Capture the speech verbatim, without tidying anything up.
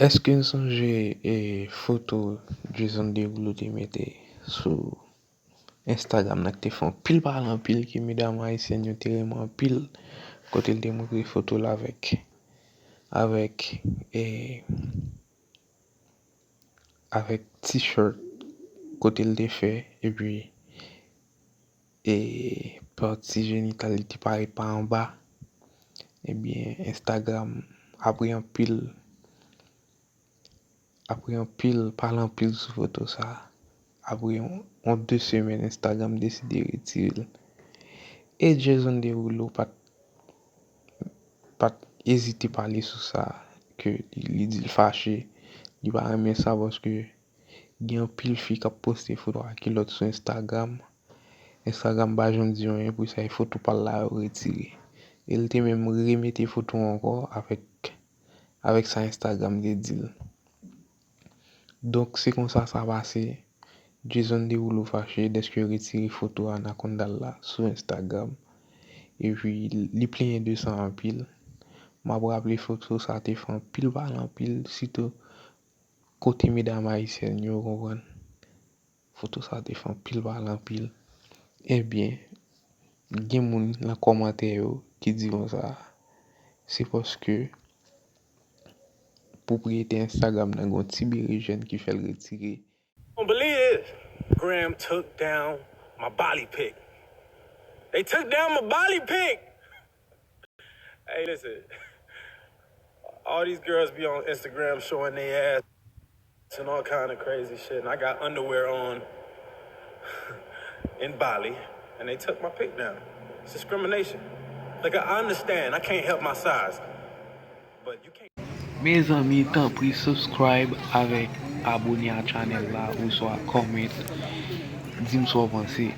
Èske n sonje e foto Jason Derulo te mete sou Instagram nan ki te fè anpil pale anpil, ke medam ayisyèn yo te renmen anpil, kote l te montre foto l avèk avèk e avèk t-shirt kote l te fè, epi e pati jenital li te parèt pa anba. Ebyen, Instagram, apre anpil apre anpil pale anpil sou foto sa, apre yon, yon de semèn, Instagram deside retire l. E Jason Derulo pa t pa t ezite pale sou sa, ke li, li di l fache, li pa renmen sa paske gen anpil fi k ap poste foto ak kilòt sou Instagram. Instagram pa janm di anyen pou sa, e foto pa l la yo retire. E l te menm remete foto ankò avèk avèk sa Instagram te di l. Donk, se konsa sa pase. Jason Derulo fache dèske yo retire foto anakonda l la sou Instagram. Epi, li plenyen de sa anpil. M ap raple foto sa te fè anpil pale anpil, sitou kote medam ayisyèn yo, konprann. Foto sa te fè anpil pale anpil. Ebyen, gen moun nan kòmantè yo ki di konsa, se paske pwopriyetè Instagram nan gen yon ti bere jèn ki fè l retire. Don't believe this. Graham took down my body pic. They took down my body pic. Hey, listen. All these girls be on Instagram showing they ass and all kind of crazy shit, and I got underwear on in Bali, and they took my pic down. It's discrimination. Like, I understand, I can't help my size, but you can't. Mezanmi, tanpri subscribe avèk abone a channel la oswa comment, di m sa w panse.